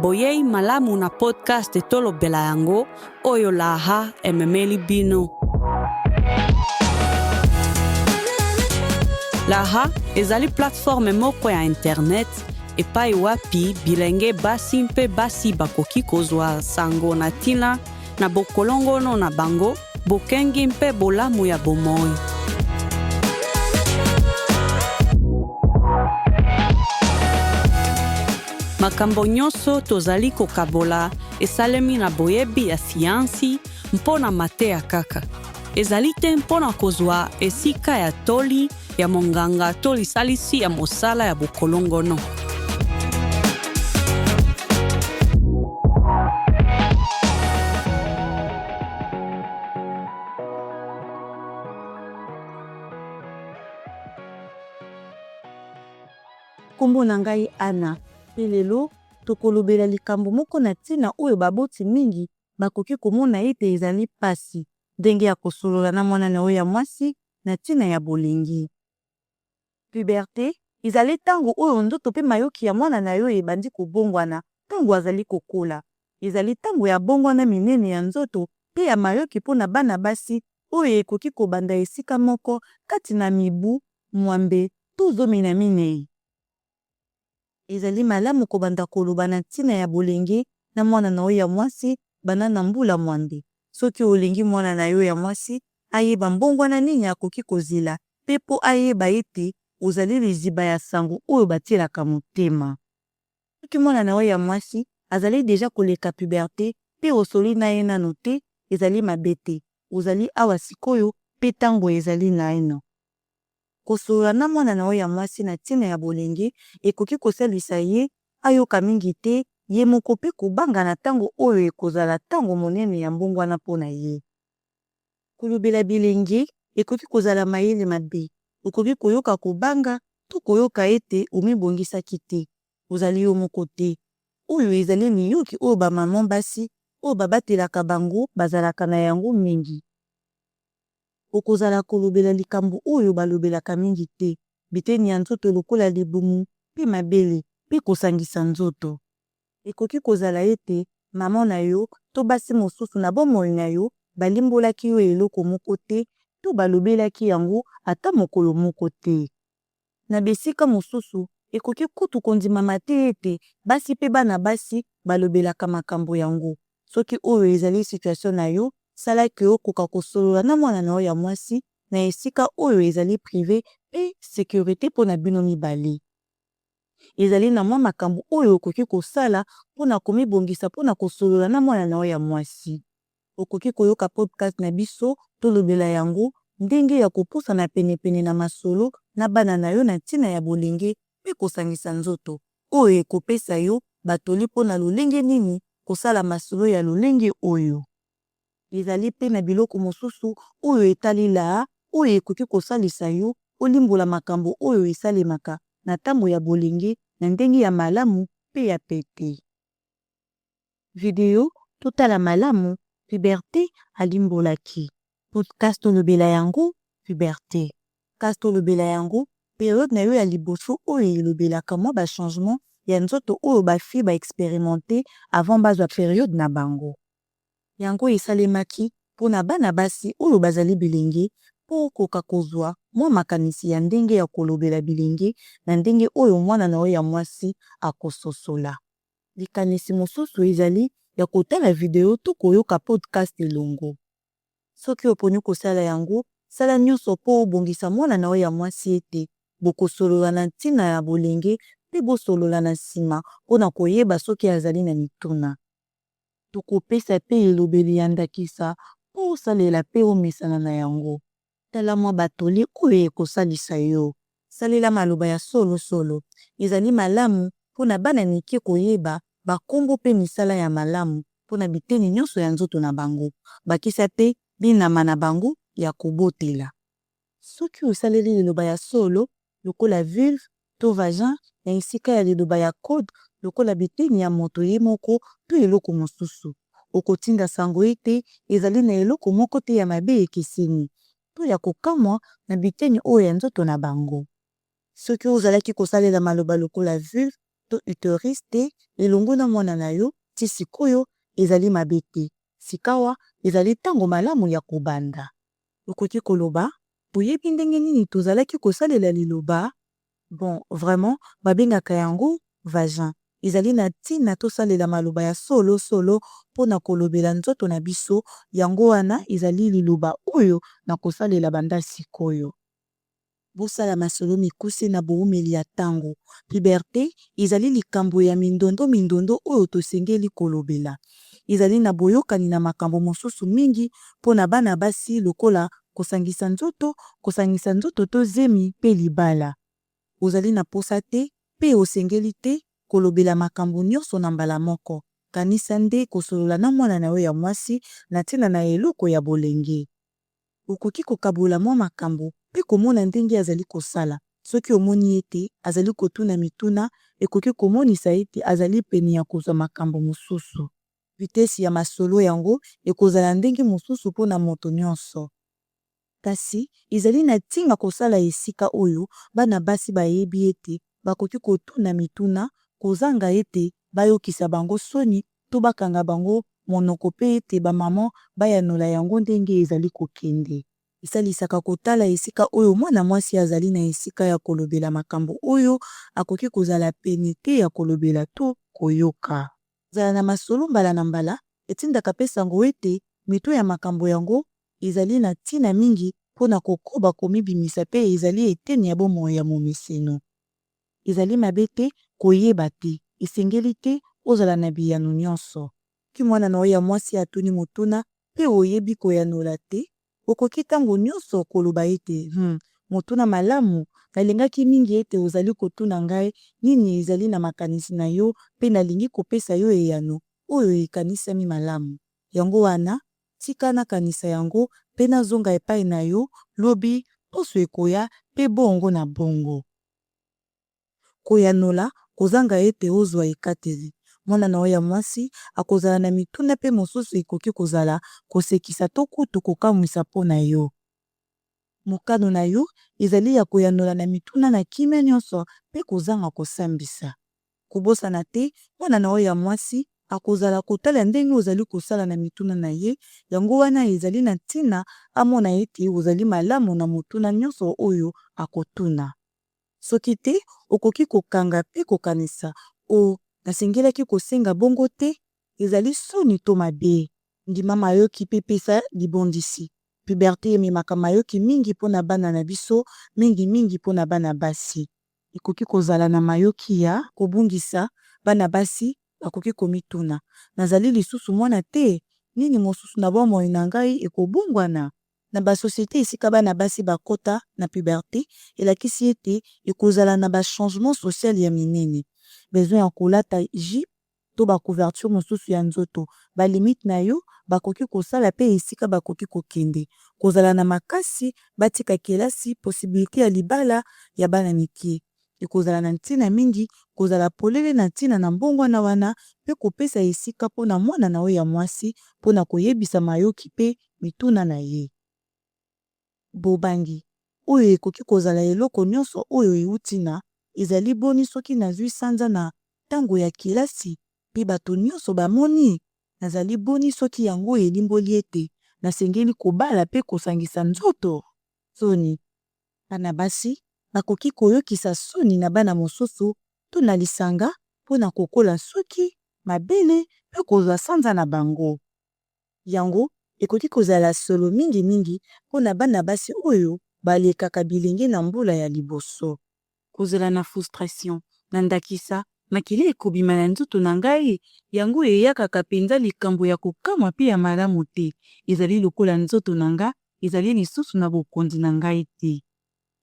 Boyei malamu na podcast Tolobela yango oyo Laha ememeli bino. Laha ezali plateforme moko ya internet epai wapi bilenge basi mpe basi bakoki kozwa sango na ntina na bokolongono na bango, bokengi mpe bolamu ya bomoi. Makambo nyonso tozali kokabola esalemi na boyebi ya siansi mpo na mateya kaka. Ezali te mpo na kozwa esika ya toli ya monganga to lisalisi ya mosala ya bokolongono. Nkombo na ngai Anna, mpe lelo tokolobela likambo moko na ntina oyo baboti mingi bakoki komona ete ezali mpasi, ndenge ya kosolola na mwana na yo ya mwasi na ntina ya bolingi. Puberte ezali ntango oyo nzoto mpe mayoki ya mwana na yo ebandi kobongwana ntango azali kokola. Ezali ntango ya bongwana minene ya nzoto mpe ya mayoki mpo na bana basi oyo ekoki kobanda esika moko kati na mibu 8 to 14. Ezali malamu kobanda koloba na ntina ya bolenge na mwana na yo ya mwasi banda na mbula 8. Soki olingi mwana na yo ya mwasi ayeba mbongwana nini akoki kozela mpe mpo ayeba ete ozali liziba ya sango oyo batielaka motema. Soki mwana na yo ya mwasi azali deja koleka puberte mpe osololi na ye nano te, ezali mabe te. Ozali awa sikoyo mpe ntango ezali naino. Kosolola na mwana na yo ya mwasi na ntina ya bolenge ekoki kosalisa ye ayoka mingi te ye moko mpe kobanga na ntango oyo ekozala ntango monene ya mbongwana mpo na ye. Kolobela bilenge ekoki kozala mayele mabe. Okoki koyoka kobanga to koyoka ete omibongisaki te. Ozali yo moko te. Oyo ezali liyoki oyo bamama basi oyo babatelaka bango bazalaka na yango mingi. Okozala kolobela likambo oyo balobelaka mingi te, biteni ya nzoto lokola libumu mpe mabele mpe kosangisa nzoto. Ekoki kozala ete mama na yo to basi mosusu na bomoi na yo balimbolaki yo eloko moko te to balobelaki yango ata mokolo moko te. Na bisika mosusu, ekoki kutu kondimama te ete basi mpe bana basi balobelaka makambo yango. Soki oyo ezali situation na yo, sala ke okoka kosolola na mwana na yo ya mwasi na esika oyo ezali prive mpe securite mpo na bino mibale. Ezali na mwa makambo oyo okoki kosala mpo na komibongisa mpo na kosolola na mwana na yo ya mwasi. Okoki koyoka podcast na biso Tolobela yango, ndenge ya kopusana penepene na masolo na bana na yo na ntina ya bolenge mpe kosangisa nzoto, oyo ekopesa yo batoli mpo na lolenge nini kosala masolo ya lolenge oyo. Ezali mpe na biloko mosusu oyo etali laa oyo ekoki kosalisa yo olimbola makambo oyo esalemaka na ntango ya bolenge na ndenge ya malamu mpe ya pete. Video Totala malamu, Puberte alimbolaki. Podcast Tolobela yango, Puberte. Podcast Tolobela yango, Periode na yo ya liboso oyo elobelaka mwa ba changements ya nzoto oyo ba filles ba experimenter avant bazwa periode na bango. Yango esalemaki mpo na bana basi oyo bazali bilenge mpo okoka kozwa mwa makanisi ya ndenge ya kolobela bilenge na ndenge oyo mwana na yo ya mwasi akososola. Likanisi mosusu ezali ya kotala video to koyoka podcast elongo. Soki oponi kosala yango, sala nyonso mpo obongisa mwana na yo ya mwasi ete bokosolola na ntina ya bolenge mpe bosolola na nsima mpo na koyeba soki azali na mituna. Tokopesa mpe elobeli ya ndakisa mpo osalela mpe omesana na yango. Tala mwa batoli oyo ekosalisa yo. Salela maloba ya solosolo. Ezali malamu mpo na bana mike koyeba bakombo mpe misala ya malamu mpo na biteni nyonso ya nzoto na bango, bakisa mpe binama na bango ya kobotela. Soki osaleli liloba ya solo lokola vulve to vagin na esika ya liloba ya code lokola biteni ya moto ye moko to eloko mosusu, okotinda sango ete ezali na eloko moko te ya mabe ekeseni to ya kokamwa na biteni oyo ya nzoto na bango. Soki ozalaki kosalela maloba lokola vulve. to uterus te elongo na mwana na yo tii sikoyo, ezali mabe te. Sikawa ezali ntango malamu ya kobanda. Okoki koloba, Boyebi ndenge nini tozalaki kosalela liloba? Bon, vraiment, babengaka yango vagin. Ezali na ntina tosalela maloba ya solosolo mpo na kolobela nzoto na biso, yango wana ezali liloba oyo nakosalela banda sikoyo. Bosala masolo mikuse na boumeli ya ntango. Puberte ezali likambo ya mindondo-mindondo oyo tosengeli kolobela. Ezali na boyokani na makambo mosusu mingi mpo na bana basi lokola kosangisa nzoto, kosangisa nzoto to zemi mpe libala. Ozali na mposa te, mpe osengeli te, kolobela makambo nyonso na mbala moko. Kanisa nde kosolola na mwana na yo ya mwasi na ntina na eloko ya bolenge. Okoki kokabola mwa makambo mpe komona ndenge azali kosala. Soki omoni ete azali kotuna mituna, ekoki komonisa ete azali pene ya kozwa makambo mosusu. Vitesi ya masolo yango ekozala ndenge mosusu mpo na moto nyonso. Kasi, ezali na ntina kosala esika oyo bana basi bayebi ete bakoki kotuna mituna kozanga ete bayokisa bango soni to bakanga bango monoko mpe ete bamama bayanola yango ndenge ezali kokende. Esalisaka kotala esika oyo mwana mwasi azali na esika ya kolobela makambo oyo akoki kozala pene te ya kolobela to koyoka. Kozala na masolo mbala na mbala etindaka mpe sango ete mito ya makambo yango ezali na ntina mingi mpo na kokoba komibimisa mpe ezali eteni ya bomoi ya momeseno. Ezali mabe te koyeba te, esengeli te ozala na biyano nyonso. Soki mwana na yo ya mwasi atuni motuna mpe oyebi koyanola te, okoki ntango nyonso koloba ete, Hum, motuna malamu! Nalingaki mingi ete ozali kotuna ngai nini ezali na makanisi na yo mpe nalingi kopesa yo eyano oyo ekanisami malamu. Yango wana, tika nakanisa yango mpe nazonga epai na yo lobi, poso ekoya, mpe bongo na bongo. Koyanola kozanga ete ozwa ekateli. Mwana na yo ya mwasi akozala na mituna mpe mosusu ekoki kozala kosekisa to kutu kokamwisa mpo na yo. Mokano na yo ezali ya koyanola na mituna na kimia nyonso mpe kozanga kosambisa. Kobosana te, mwana na yo ya mwasi akozala kotala ndenge ozali kosala na mituna na ye, yango wana ezali na ntina amona ete ozali malamu na motuna nyonso oyo akotuna. Soki te, okoki kokanga mpe kokanisa, Oh, nasengelaki kosenga bongo te, ezali soni to mabe. Ndima mayoki mpe pesa libondisi. Puberte ememaka mayoki mingi mpo na bana na biso, mingimingi mpo na bana basi. Ekoki kozala na mayoki ya kobungisa, bana basi bakoki komituna, Nazali lisusu mwana te? Nini mosusu na bomoi na ngai ekobongwana? Na ba societes esika bana basi bakota na puberte, elakisi ete ekozala na ba changements social ya minene. Besoin ya kolata jupe to ba couverture mosusu ya nzoto, ba limites na yo bakoki kosala mpe esika bakoki kokende, kozala na makasi batika kelasi, possibilite ya libala ya bana mike. Ekozala na ntina mingi kozala polele na ntina na mbongwana wana mpe kopesa esika mpo na mwana na yo ya mwasi mpo na koyebisa mayoki mpe mituna na ye. Bobangi, oyo ekoki kozala eloko nyonso oyo euti na, Ezali boni soki nazwi sanza na ntango ya kelasi mpe bato nyonso bamoni? Nazali boni soki yango elimboli ete nasengeli kobala mpe kosangisa nzoto? Soni. Bana basi bakoki koyokisa soni na bana mosusu to na lisanga mpo na kokola nsuki, mabele mpe kozwa sanza na bango. Yango ekoki kozala solo mingimingi mpo na bana basi oyo balekaka bilenge na mbula ya liboso. Kozala na frustration, na ndakisa, Makila ekobima na nzoto na ngai? Yango eyakaka mpenza likambo ya kokamwa mpe ya malamu te. Ezali lokola nzoto na nga ezali lisusu na bokonzi na ngai te.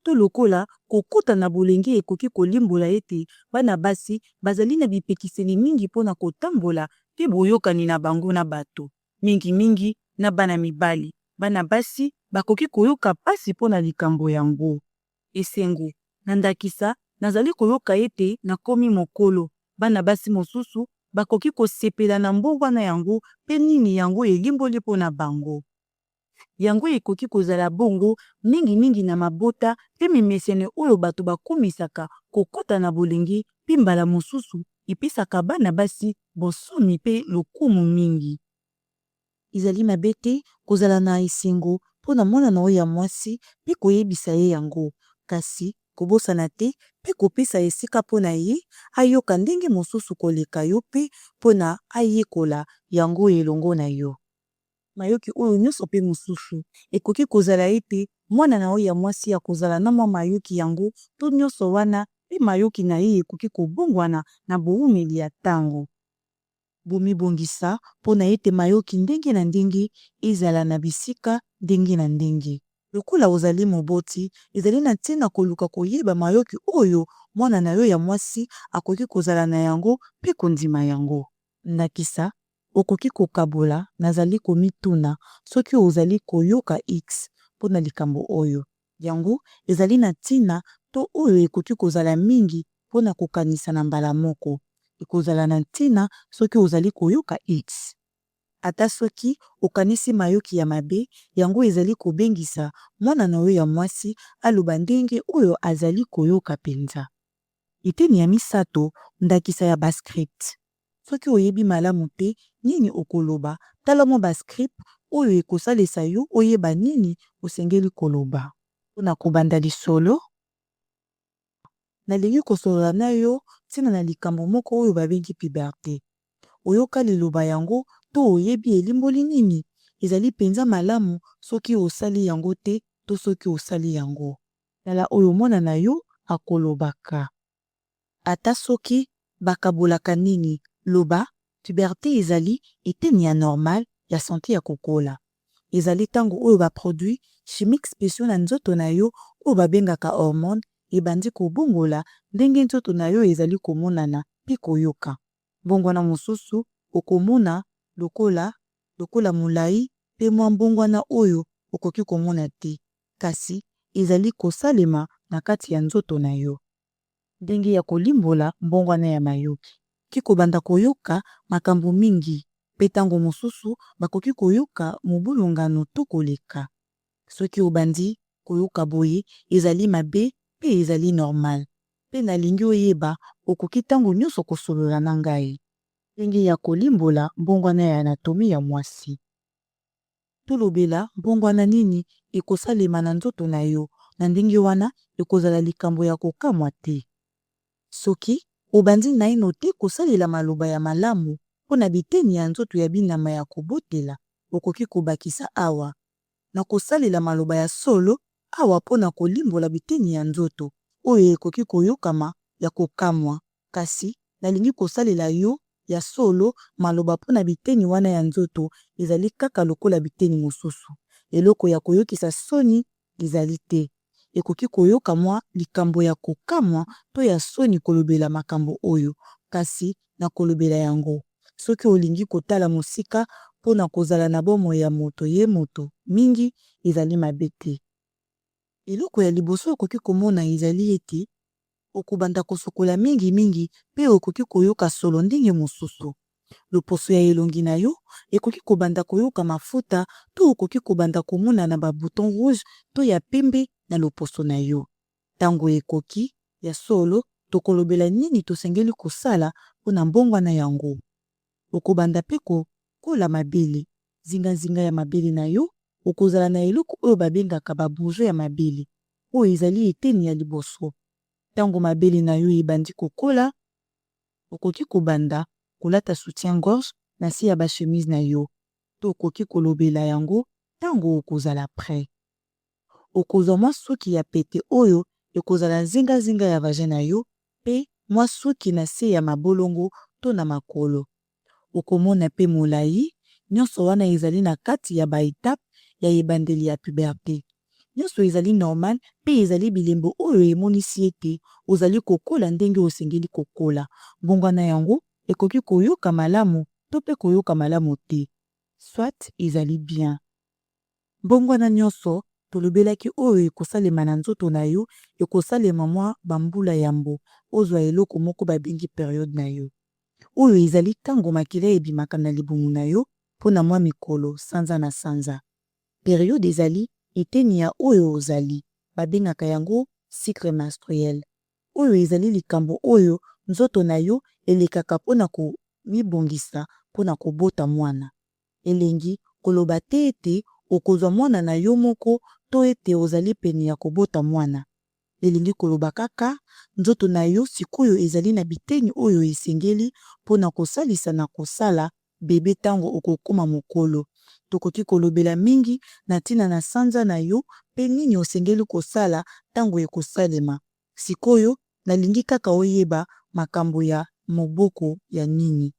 To lokola kokota na bolenge ekoki kolimbola ete bana basi bazali na bipekiseli mingi mpo na kotambola mpe boyokani na bango na bato, mingimingi na bana mibali. Bana basi bakoki koyoka mpasi mpo na likambo yango. Esengo, na ndakisa, nazali koyoka ete nakomi mokolo. Bana basi mosusu bakoki kosepela na mbongwana yango mpe nini yango elimboli mpo na bango. Yango ekoki kozala bongo mingimingi na mabota mpe mimeseno oyo bato bakumisaka kokota na bolenge mpe mbala mosusu epesaka bana basi bonsomi mpe lokumu mingi. Ezali mabe te kozala na esengo mpo na mwana na yo ya mwasi mpe koyebisa ye yango, kasi kobosana te mpe kopesa esika mpo na ye ayoka ndenge mosusu koleka yo mpe mpo na ayekola yango elongo na yo. Mayoki oyo nyonso mpe mosusu. Ekoki kozala ete mwana na yo ya mwasi akozala na mwa mayoki yango to nyonso wana mpe mayoki na ye ekoki kobongwana na boumeli ya ntango. Bomibongisa mpo na ete mayoki ndenge na ndenge ezala na bisika ndenge na ndenge. Lokola ozali moboti, ezali na ntina koluka koyeba mayoki oyo mwana na yo ya mwasi akoki kozala na yango mpe kondima yango. Ndakisa, okoki kokabola, Nazali komituna soki ozali koyoka X mpo na likambo oyo. Yango ezali na ntina to oyo ekoki kozala mingi mpo na kokanisa na mbala moko. Ekozala na ntina soki ozali koyoka X. Ata soki okanisi mayoki ya mabe, yango ezali kobengisa mwana na yo ya mwasi aloba ndenge oyo azali koyoka mpenza. Eteni ya misato, Ndakisa ya ba script. Soki oyebi malamu te nini okoloba, tala mwa ba script oyo ekosalisa yo oyeba nini osengeli koloba. Mpo na kobanda lisolo, Nalingi kosolola na yo ntina na likambo moko oyo babengi puberte. Oyoka liloba yango to oyebi elimboli nini? Ezali mpenza malamu soki osali yango te to soki osali yango. Tala oyo mwana na yo akolobaka. Ata soki bakabolaka nini, loba, Puberte ezali eteni ya normal ya sante ya kokola. Ezali ntango oyo ba produits chimiques speciaux na nzoto na yo oyo babengaka hormones ebandi kobongola ndenge nzoto na yo ezali komonana mpe koyoka. Mbongwana mosusu okomona lokola lokola molai mpe mwa mbongwana oyo okoki komona te, kasi ezali kosalema na kati ya nzoto na yo. Ndenge ya kolimbola mbongwana ya mayoki. Bakoki kobanda koyoka makambo mingi, mpe ntango mosusu bakoki koyoka mobulungano to koleka. Soki obandi koyoka boye, ezali mabe mpe ezali normal. Mpe nalingi oyeba, okoki ntango nyonso kosolola na ngai. Ndenge ya kolimbola mbongwana ya anatomi ya mwasi. Tolobela mbongwana nini ekosalema na nzoto na yo, na ndenge wana ekozala likambo ya kokamwa te. Soki obandi naino te kosalela maloba ya malamu mpo na biteni ya nzoto ya binama ya kobotela, okoki kobakisa awa, Nakosalela maloba ya solo awa mpo na kolimbola biteni ya nzoto, oyo ekoki koyokama ya kokamwa, kasi nalingi kosalela yo ya solo maloba mpo na biteni wana ya nzoto ezali kaka lokola biteni mosusu. Eloko ya koyokisa soni ezali te. Ekoki koyoka mwa likambo ya kokamwa to ya soni kolobela makambo oyo, kasi nakolobela yango. Soki olingi kotala mosika mpo na kozala na bomoi ya moto ye moto mingi, ezali mabe te. Eloko ya liboso okoki komona ezali ete okobanda kosukola mingimingi mpe okoki koyoka solo ndenge mosusu. Loposo ya elongi na yo ekoki kobanda koyoka mafuta to okoki kobanda komona na ba boutons rouge to ya pembe na loposo na yo. Ntango ekoki, ya solo, tokolobela nini tosengeli kosala mpo na mbongwana yango. Okobanda mpe kokola mabele. Zingazinga ya mabele na yo, okozala na eloko oyo babengaka ba bourgeons ya mabele, oyo ezali eteni ya liboso. Ntango mabele na yo ebandi kokola, okoki kobanda kolata soutien-gorge na se ya ba chemise na yo, to okoki kolobela yango ntango okozala pret. Okozwa mwa suki ya pete oyo ekozala zingazinga ya vagin na yo mpe mwa suki na se ya mabolongo to na makolo. Okomona mpe molai, nyonso wana ezali na kati ya ba etapes ya ebandeli ya puberte. Nyonso ezali normal mpe ezali bilembo oyo emonisi ete ozali kokola ndenge osengeli kokola. Mbongwana yango ekoki koyoka malamu to mpe koyoka malamu te, soit ezali bien. Mbongwana nyonso tolobelaki oyo ekosalema na nzoto na yo ekosalema mwa bambula yambo ozwa eloko moko babengi periode na yo. Oyo ezali ntango makila ebimaka na libumu na yo mpo na mwa mikolo sanza na sanza. Periode ezali eteni ya oyo ozali, babengaka yango cycle menstruel. Oyo ezali likambo oyo nzoto na yo elekaka mpo na komibongisa mpo na kobota mwana. Elingi koloba te ete okozwa mwana na yo moko to ete ozali pene ya kobota mwana. Elingi koloba kaka nzoto na yo sikoyo ezali na biteni oyo esengeli mpo na kosalisa na kosala bebe ntango okokoma mokolo. Tokoki kolobela mingi na ntina na sanza na yo mpe nini osengeli kosala ntango ekosalema. Sikoyo, nalingi kaka oyeba makambo ya moboko ya nini.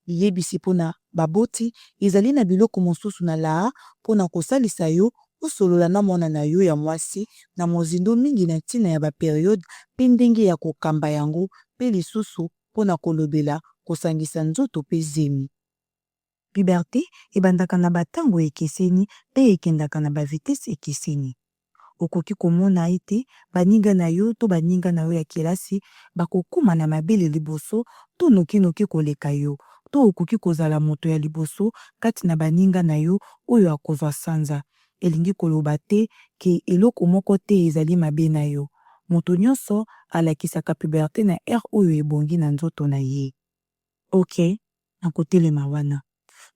Liyebisi mpo na baboti, Ezali na biloko mosusu na Laa mpo na kosalisa yo osolola na mwana na yo ya mwasi na mozindo mingi na ntina ya baperiode mpe ndenge ya kokamba yango mpe lisusu mpo na kolobela kosangisa nzoto mpe zemi. Puberte ebandaka na bantango ekeseni mpe ekendaka na bavitese ekeseni. Okoki komona ete baninga na yo to baninga na yo ya kelasi bakokoma na mabele liboso to nokinoki koleka yo, to okoki kozala moto ya liboso kati na baninga na yo oyo akozwa sanza. Elingi koloba te ke eloko moko te ezali mabe na yo. Moto nyonso alakisaka puberte na heure oyo ebongi na nzoto na ye. Ok, nakotelema wana.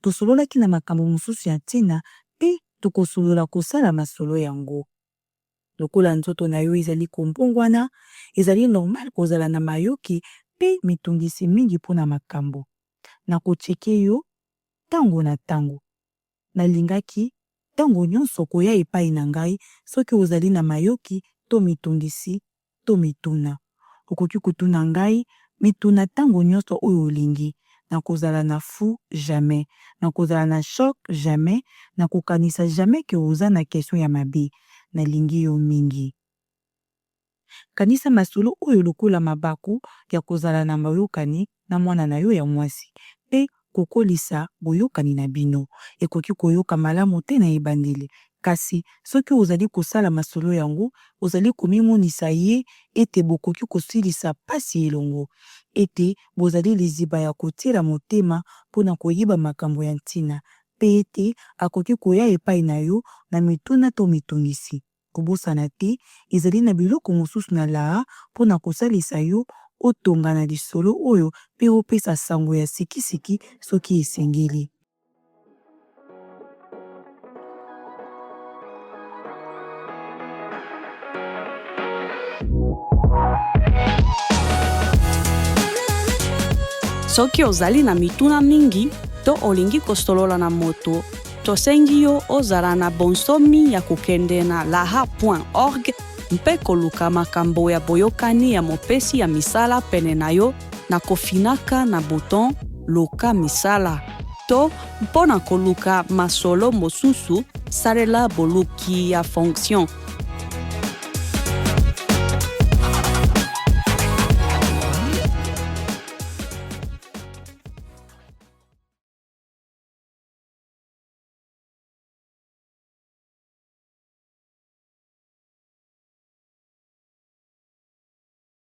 Tosololaki na makambo mosusu ya ntina mpe tokosolola kosala masolo yango. Lokola nzoto na yo ezali kombongwana, ezali normal kozala na mayoki mpe mitungisi mingi mpo na makambo. Nakocheke yo ntango na ntango. Nalingaki ntango nyonso koya epai na ngai soki ozali na mayoki to mitungisi to mituna. Okoki kotuna ngai mituna ntango nyonso oyo olingi. Nakozala na fou jamais. Nakozala na choc jamais. Nakokanisa jamais ke oza na question ya mabe. Nalingi yo mingi. Kanisa masolo oyo lokola mabaku ya kozala na boyokani na mwana na yo ya mwasi mpe kokolisa boyokani na bino. Ekoki koyoka malamu te na ebandeli, kasi soki ozali kosala masolo yango, ozali komimonisa ye ete bokoki kosilisa mpasi elongo, ete bozali liziba ya kotyela motema mpo na koyeba makambo ya ntina, mpe ete akoki koya epai na yo na mituna to mitungisi. Kobosana te, ezali na biloko mosusu na Laa mpo na kosalisa yo otonga na lisolo oyo mpe opesa sango ya sikisiki soki esengeli. Soki ozali na mituna mingi to olingi kosolola na moto, tosengi yo ozala na bonsomi ya kokende na laha.org mpe koluka makambo ya boyokani ya mopesi ya misala pene na yo na kofinaka na bouton Luka misala to mpo na koluka masolo mosusu, salela boluki ya fonction.